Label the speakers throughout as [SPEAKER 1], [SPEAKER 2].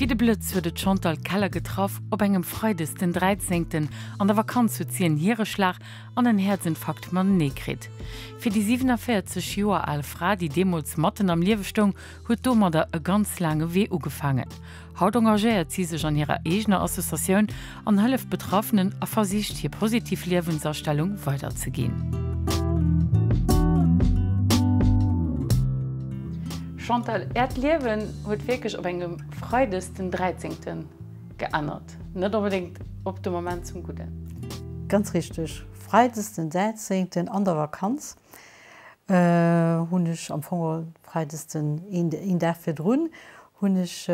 [SPEAKER 1] Wéi de Blëtz huet et d'Chantal Keller getraff, op engem Freides den 13. An der Vakanz huet si en Hiereschlag an en Häerzinfarkt matenee kritt. Fir déi 47 Joer al Fra, déi deemools matten am Liewe stoung, huet domadder e ganz laange Wee ugefaangen. Haut engagéiert si sech an hirer eegener Associatioun an hëlleft Betraffenen a versicht hir positiv Liewensastellung weiderzeginn. Chantal, Äert Liewen huet wierklech op engem Freides den 13. Geännert. Net onbedéngt op de Moment zum Gudden.
[SPEAKER 2] Ganz richteg. Freides den 13. An der Vakanz hunn ech am Fong Freides den een Dag virdrun hunn ech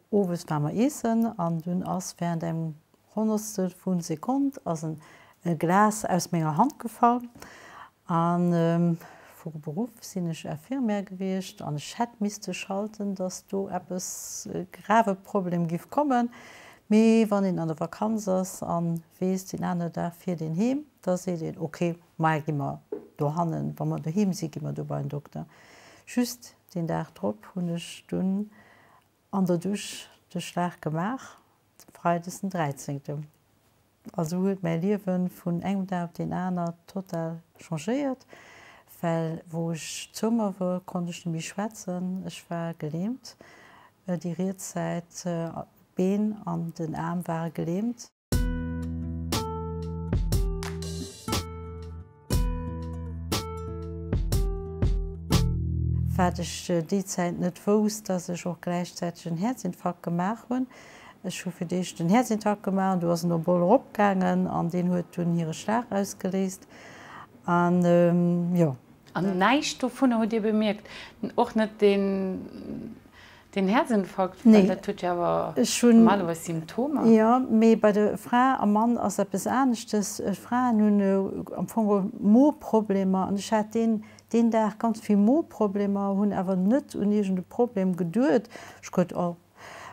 [SPEAKER 2] owes war mer iessen an dunn ass während engem Honnertstel vu Sekonn ass en Glas aus menger Hand gefall an vu Beruff sinn ech Infirmière gewiescht an ech hätt misste schalten, dass do eppes grave Problem giff kommen. Mee wann een an der Vakanz ass an weess deen anere Dag fiert een heem, da seet een ok, Maja gi mer dohannen, wa mer doheem si gi mer do bei den Dokter. Just deen Dag drop hunn ech dunn an der Dusch de Schlag gemaach, freides den 13. Also huet mäi Liewe vun engem Dag op deen aner total changéiert, well wou ech zou mer wor, konnt ech net méi schwätzen, ech war gelähmt, déi riets Säit, d'Been an den Aarm ware gelähmt. Wat ech déi Zäit net wousst, dass ech och gläichzäiteg en Häerzinfarkt gemaach hunn. Ech hu fir d'éischt den Häerzinfarkt gemaach an du ass en op emol eropgaangen an deen huet dunn hire Schlag ausgeléist an jo.
[SPEAKER 1] An näischt dovunner hutt Dir bemierkt? Och net deen Deen Häerzinfarkt, well dat huet jo awer normalerweis Symptomer.
[SPEAKER 2] Jo, mee bei de Fra a Mann ass eppes aneschtes. Fraen hunn am Fong Moproblemer an ech hat deen deen Dag ganz vill Moproblemer, hunn awer net un iergend e Problem geduet. Ech krut, oh,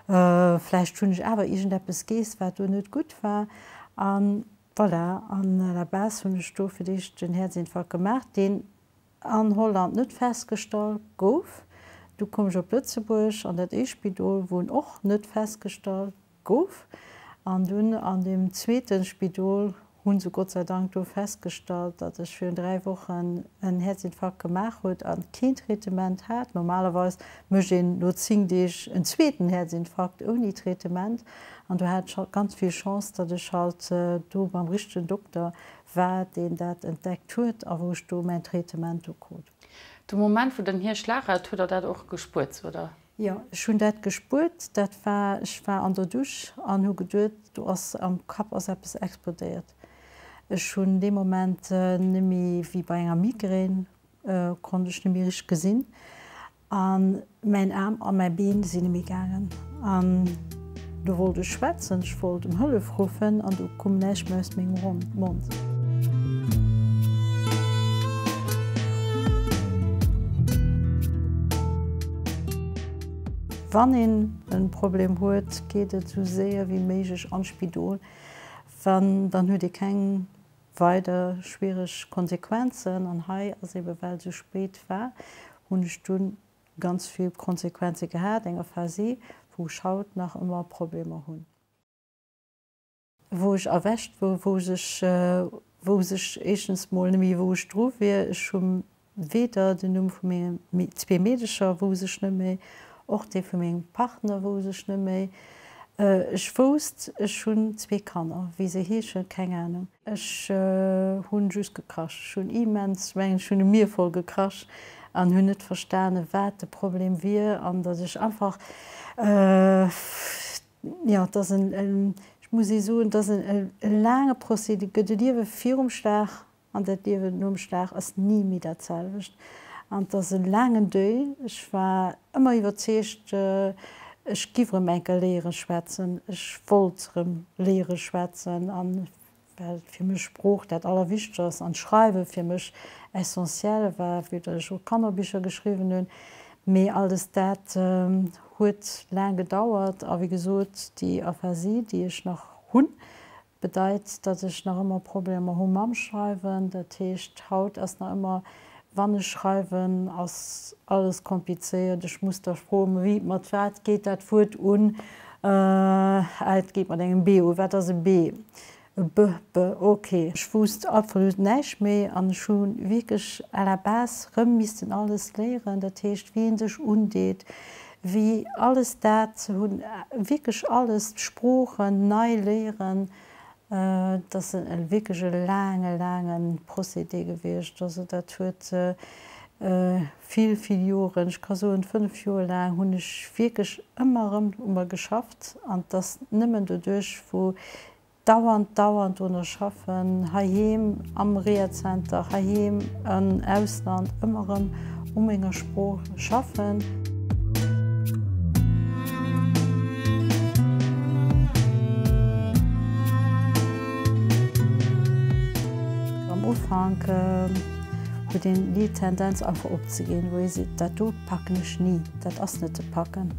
[SPEAKER 2] vläicht hunn ech awer iergendeppes geess, wat do net gutt war. An voilà, an à la base hunn ech do fir d'éischt den Häerzinfarkt gemaach, deen an Holland net festgestallt gouf. Du koum ech op Lëtzebuerg an dat éischt Spidol, wou en och net festgestallt gouf. An dunn an deem zweete Spidol hu se Gott sei Dank do festgestallt, datt ech virun 3 Wochen en Häerzinfarkt gemaach huet a keen Traitement hat. Normalerweis mécht een no 10 Deeg en zweeten Häerzinfarkt ouni Traitement. An do hat ech ganz vill Chance, datt ech halt do beim richtegen Dokter war, deen dat entdeckt huet a wou ech do mäin Traitement do krut.
[SPEAKER 1] De Moment wou den Hir Schlag hat, hutt Der dat och gespuert, oder?
[SPEAKER 2] Jo, ech hunn dat gespuert. Dat war, ech war an der Dusch an hu geduet, do ass am Kapp ass eppes explodéiert. Ech hunn dee Moment nëmme wéi bei enger Migraine konnt ech net méi richteg gesinn. An mäin Aarm a mäi Been sinn net méi gaangen. An du wollt ech schwätzen, ech wollt ëm Hëllef ruffen an du koum näischt méi aus mengem Mond. Wann een e Problem huet, geet et esou séier wéi méiglech an d'Spidol, wann dann huet ee keng Weider schwiereg Konsequenzen, an hei ass ebe well esou spéit war, hunn ech dunn ganz vill Konsequenze gehat, eng Aphasie, wou ech haut nach ëmmer Problemer hunn. Wou ech erwächt wor, wou ech wousst ech éischtens mol net méi wou ech dru wier. Ech hu Weder den Numm vu mengen zwee Meedecher wousst ech net méi, och dee vu mengem Partner wousst ech net méi. Ech wousst, ech hunn zwee Kanner, wéi se heeschen, keng Anung. Ech hunn just gekrasch. Ech hunn immens, ech mengen, ech hunn e Mier voll gekrasch an hunn net verstanen, wat de Problem wier an datt ech einfach, jo, et ass en, ech muss ee soen, et ass e laange Procédé, et gëtt e Liewe virum Schlag An dat Liewen nom Schlag ass ni méi dat selwecht. An et ass e laangen Deuil. Ech war ëmmer iwwerzeegt, ech giff erëm eng Kéier léiere schwätzen. Ech wollt erëm léiere schwätzen. An well fir mech Sprooch dat Allerwichtegst ass an d'Schreiwe fir mech essentiel war, vue datt ech och Kannerbicher geschriwwen hunn. Mee alles dat huet laang gedauert. A wéi gesot, déi Aphasie, déi ech nach hunn, Bedeit, datt ech nach ëmmer Problemer hu mam Schreiwen. Dat heescht, haut ass nach ëmmer, wann ech schreiwen, ass alles komplizéiert. Ech muss da froen, wéi, mat wat geet dat Wuert un? Et geet mat engem B u. Wat ass e B? E B, B, ok. Ech wousst absolut näischt méi an ech hu wierklech à la base rëm missten alles léieren, dat heescht wéi ee sech undeet, wéi alles dat, hunn wierklech alles, d'Sproochen nei léieren. Et ass wierklech e laange, laange Procédé gewiescht. Also dat huet vill, vill Joren, ech ka soen 5 Joer laang hunn ech wierklech ëmmer erëm u mer geschafft an et ass nëmmen doduerch, wou dauernd, dauernd drunner schaffen, heiheem am Rehazenter, heiheem am Ausland, ëmmer erëm u menger Sprooch schaffen. Am Ufank huet een déi Tendenz einfach opzeginn, wou ee seet, dat do packen ech ni, dat ass net ze packen.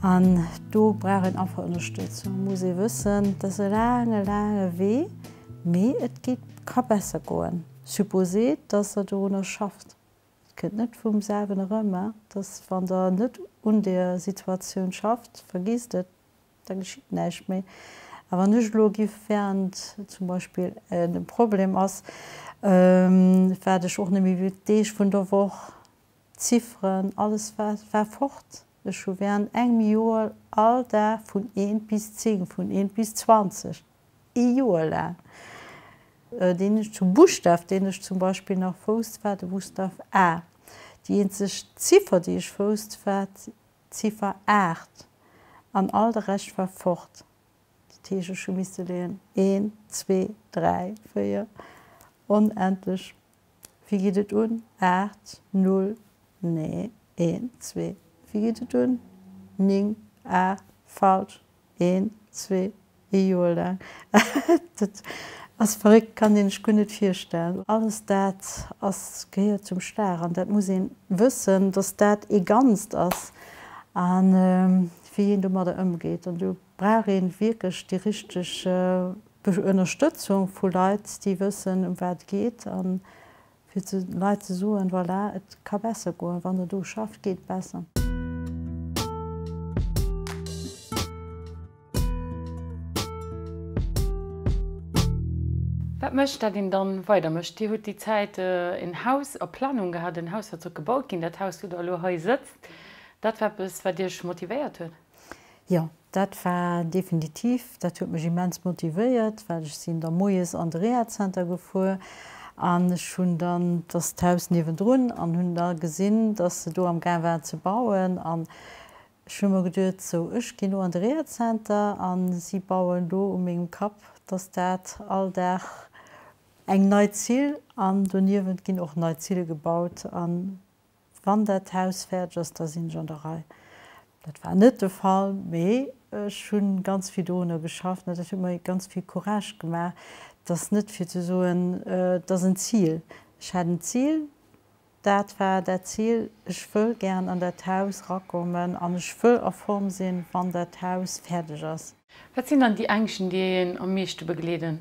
[SPEAKER 2] An do brauch een einfach Ënnerstëtzung, muss ee wëssen, et ass e laange, laange Wee, mee et geet, ka besser goen, supposé dass Der dorunner schafft. Et kënnt net vum selwen erëm, dass wann Der net un der Situatioun schafft, vergiesst et, da geschitt näischt méi. A wann ech elo giff während zum Beispill e Problem ass, wat ech och net méi wéi d'Deeg vun der Woch, d'Zifferen, alles war war fort. Ech hu während engem Joer all Dag vun eent bis 10, vun eent bis 20, ee Joer laang. Deen ech zum Buschtaf, deen ech zum Beispill nach wousst, war de Buschtaf A. Déi eenzeg Ziffer, déi ech wousst, war d'Ziffer 8 an all de Rescht war fort. Dat heescht, ech hu misste léieren, een, zwee, dräi, véier, onendlech. Wéi geet et un? 8, null, nee, een, zwee. Wéi geet et un? Ning, 8, falsch, een, zwee, ee Joer laang. Dat ass verréckt, kann een sech guer net virstellen. Alles dat ass, gehéiert zum Schlag an dat muss een wëssen, dass dat ee Ganzt ass a wéi een domadder ëmgeet. An do brauch een wierklech déi richteg Ënnerstëtzung vu Leit, déi wëssen, ëm wat et geet a fir de Leit ze soen, voilà, et ka besser goen, wann Der do schafft, geet et besser.
[SPEAKER 1] Wat mécht, dat een dann weider mécht? Dir hutt déi Zäit en Haus a Planung gehat, en Haus, wat sollt gebaut ginn, dat Haus, wou Der elo hei sëtzt. Dat war eppes, wat Iech motivéiert huet?
[SPEAKER 2] Jo, dat war definitiv, dat huet mech immens motivéiert, well ech sinn da moies an de Rehazenter gefuer an ech hunn dann, et ass d'Haus niewendrun, an hunn da gesinn, dass se do am Gaang waren ze bauen an ech hu mer geduet, sou ech ginn elo an de Rehazenter a si bauen do u mengem Kapp, dass dat all Dag eng nei Zill an doniewent ginn och nei Zille gebaut an Wann dat Haus fäerdeg ass, da sinn ech an der Rei. Dat war net de Fall, mee ech hu ganz vill dorunner geschafft an dat huet mer ganz vill Courage gemaach. Et ass net fir ze soen, et ass en Zil. Ech hat en Zil, dat war dat Zil, ech wëll gären an dat Haus erakommen an ech wëll a Form sinn, wann dat Haus fäerdeg ass.
[SPEAKER 1] Wat sinn dann déi Ängschten, déi een am meeschte begleeden,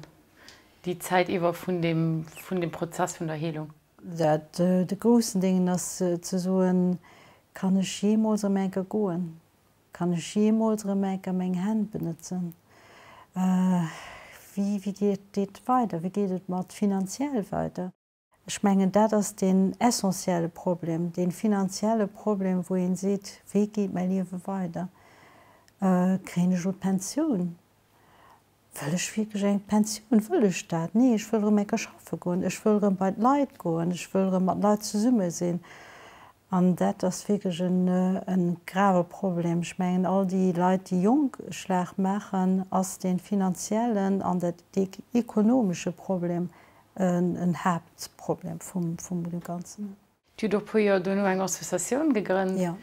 [SPEAKER 1] déi Zäit iwwer vun deem Prozess vun der Heelung?
[SPEAKER 2] Dat de groussen Déngen ass ze soen, Kann ech jeemools erëm eng Kéier goen? Kann ech jeemools erëm eng Kéier meng Hänn benëtzen? Wéi wéi geet et weider? Wéi geet et mat finanziell weider? Ech mengen, dat ass deen essentielle Problem, dee finanzielle Problem, wou een seet, Wéi geet mäi Liewe weider? Kréien ech elo d'Pensioun? Wëll ech wierklech eng Pensioun? Wëll ech dat? Nee, ech wëll erëm eng Kéier schaffe goen. Ech wëll erëm bei d'Leit goen. Ech wëll erëm mat Leit zesumme sinn. An dat ass wierklech e grave Problem. Ech mengen, all déi Leit, déi jonk e Schlag maachen, ass dee finanziellen an dat ekonomesche Problem en Haaptproblem vum Ganzen.
[SPEAKER 1] Dir hutt och e puer Joer duerno eng Associatioun gegrënnt.
[SPEAKER 2] Jo.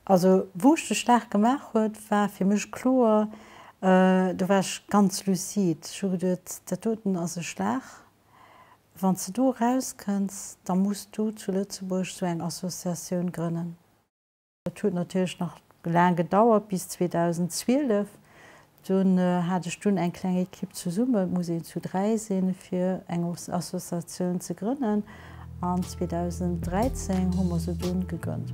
[SPEAKER 2] Also wou ech de Schlag gemaach huet, war fir mech kloer, do war ech ganz lucide. Ech hu geduet, dat doten ass e Schlag. Wann s de do erauskënns, da muss du zu Lëtzebuerg esou eng Associatioun grënnen. Et huet natierlech nach laang gedauert, bis 2012. Dunn hat ech dunn eng kleng Ekipp zesummen, et muss een zu 3 sinn, fir eng Associatioun ze grënnen, an 2013 hu mer se dunn gegrënnt.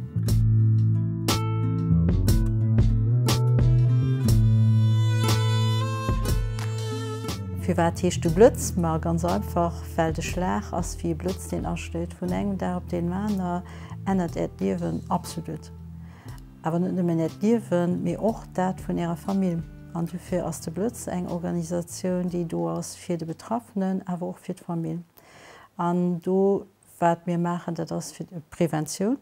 [SPEAKER 2] Firwat heescht de Blëtz? Ma ganz einfach, well de Schlag ass wéi e Blëtz, deen aschléit. Vun engem Dag op deen aner ännert Äert Liewen absolut. Awer net nëmmen Äert Liewen, mee och dat vun Ärer Famill. An dofir ass de Blëtz eng Organisatioun, déi do ass fir de Betraffenen, awer och fir d'Famill. An do, wat mir maachen, dat ass fir d'Preventioun.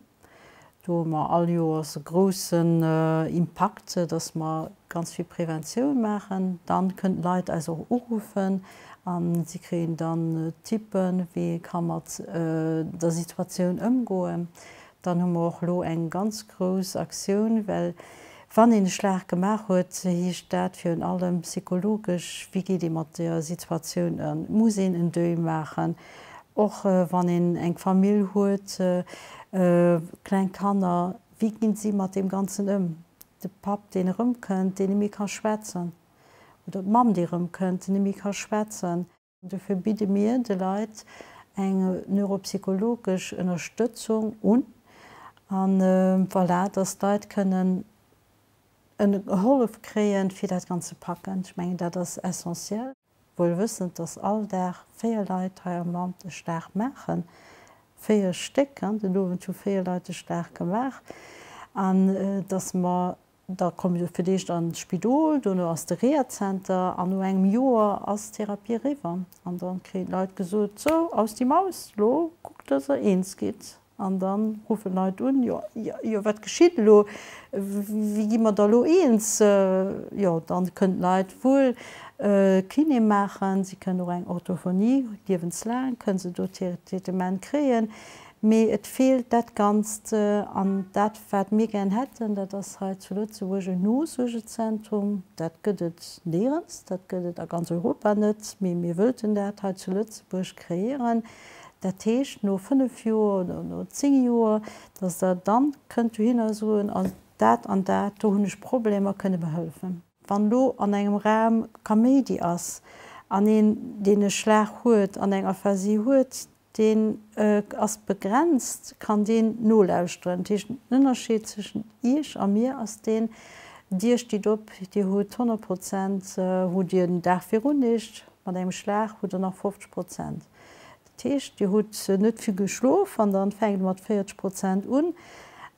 [SPEAKER 2] Do hu mer all Joers e groussen Impakt, dass mer ganz vill Preventioun maachen. Dann kënnen d'Leit eis och uruffen a si kréien dann Tippen, wéi ee ka mat der Situatioun ëmgoen. Dann hu mer och elo eng ganz grouss Aktioun, well wann een e Schlag gemaach huet, heescht dat virun allem psychologesch, wéi geet ee mat der Situatioun ëm? Muss een en Deuil maachen? Och wann een eng Famill huet, kleng Kanner, wéi ginn si mat deem Ganzen ëm? De Papp, deen erëmkënnt, deen net méi ka schwätzen, oder d'Mamm, déi erëmkënnt, déi net méi ka schwätzen. Dofir bidde mir de Leit eng neuropsychologesch Ënnerstëtzung un, an voilà, dass d'Leit kënnen Hëllef kréien, fir dat Ganzt ze packen. Ech mengen, dat ass essentiel. Wuel wëssend, dass all Dag 4 Leit hei am Land e Schlag maachen, 4 Stéck, den Owend hu 4 Leit e Schlag gemaach, an dass mer Da komme se fir d'éischt an d'Spidol, dono ass de Rehazenter an no engem Joer ass d'Therapie eriwwer. An da kréien d'Leit gesot, Sou, aus die Maus, lo kuckt, dass der eens gitt. An da ruffen d'Leit un, Jo, jo, wat geschitt elo? Wéi gi mer da lo eens? Jo, da kënnen d'Leit wuel Kiné maachen, si kënnen och eng Orthophonie, liewenslaang kënnen se do Traitement kréien. Mee et feelt dat Ganzt. An dat, wat mir gär hätten, dat ass hei zu Lëtzebuerg en Nosuergezentrum. Dat gëtt et néierens, dat gëtt et a ganz Europa net, mee mir wëllten dat hei zu Lëtzebuerg kreéieren. Dat heescht, no fënnef Joer oder no zéng Joer, dass Der dann kënnt dohinner soen, also dat an dat, do hunn ech Problemer, kënnt Der mer hëllefen? Wann elo an engem Raum Kaméidi ass an een, deen e Schlag huet an eng Aphasie huet, Deen ass begrenzt, kann deen nolauschteren. Dat heescht, den Ënnerscheed zwëschent Iech a mir ass deen, Dir stitt op, Dir hutt 100 Prozent, hutt Dir den Dag virun Iech, mat engem Schlag hutt Der nach 50 Prozent. Dat heescht, Dir hutt net vill geschlof an dann fänkt et mat 40 Prozent un.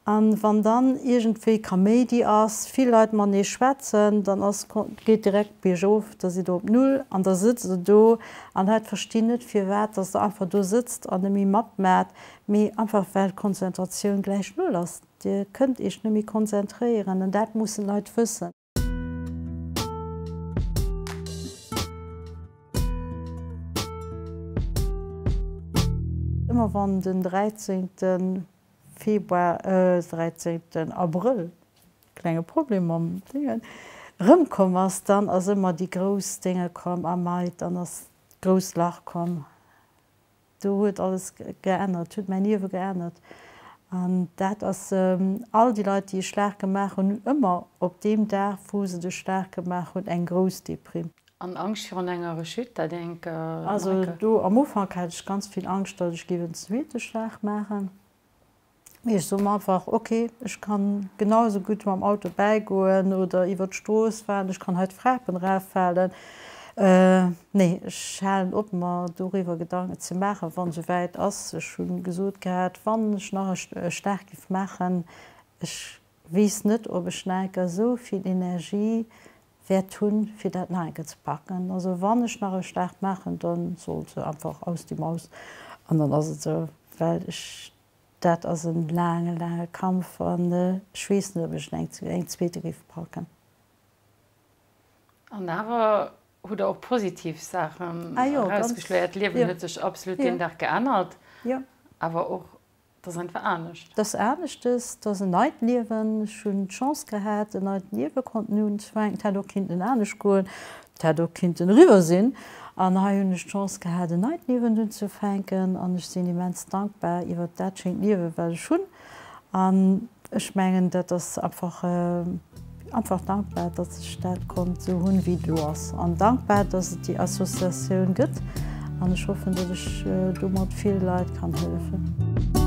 [SPEAKER 2] An wann dann iergendwéi Kaméidi ass, vill Leit matenee schwätzen, dann ass, geet direkt biergof, da sidd der op Null an da sëtzt der do an d'Leit verstinn net firwat dass der einfach do sëtzt an net méi matmaacht, mee einfach well d'Konzentratioun gläich Null ass. Dir kënnt iech net méi konzentréieren an dat mussen d'Leit wëssen. Ëmmer wann den 13. Februar, 13. Abrëll, klenge Problem mam Déngen, erëmkomm ass, dann ass ëmmer déi grouss Dénge komm am Mai, dann ass d'grousst Lach komm. Do huet alles geännert, huet mäin Liewe geännert. An dat ass, all déi Leit, déi e Schlag gemaach hunn, hunn ëmmer op deem Dag, wou se de Schlag gemaach hunn, eng grouss Deprime.
[SPEAKER 1] An Angscht virun enger Rechute, dat enk,
[SPEAKER 2] Also do am Ufank hat ech ganz vill Angscht, datt ech géif en zweete Schlag maachen. Mee ech soe mer einfach, ok, ech kann genau esou gutt mam Auto bäigoen oder iwwer d'Strooss fahren, ech kann hei d'Frapen eraffalen. Nee, ech halen op mer doriwwer Gedanken ze maachen, wann esou wäit ass. Ech hu gesot gehat, wann ech nach e Schlag géif maachen, ech weess net, ob ech nach enker esou vill Energie wäert hunn, fir dat nach enker ze packen. Also wann ech nach e Schlag maachen, da soll se einfach aus die Maus an dann ass et esou, well ech Dat ass en laange, laange Kampf an ech weess net, ob ech en eng zweete géif packen.
[SPEAKER 1] An awer hutt Der och positiv Saachen erausgeschloen. Äert Liewen huet sech absolut deen Dag geännert, awer och, et ass einfach anescht.
[SPEAKER 2] Et ass aneschtes, et ass en neit Liewen. Ech hunn d'Chance gehat, en neit Liewe konnten unzefänken. Et hätt och kinnten anescht goen. Et hätt och kinnten eriwwer sinn. An hei hunn ech d'Chance gehat, en neit Liewen unzefänken. An ech sinn immens dankbar iwwert dat schéint Liewen, wat ech hunn. An ech mengen, dat ass einfach, einfach dankbar, datt ech dat konnt esou hunn, wéi et elo ass. An dankbar, datt et déi Associatioun gëtt. An ech hoffen, datt ech domat vill Leit kann hëllefen.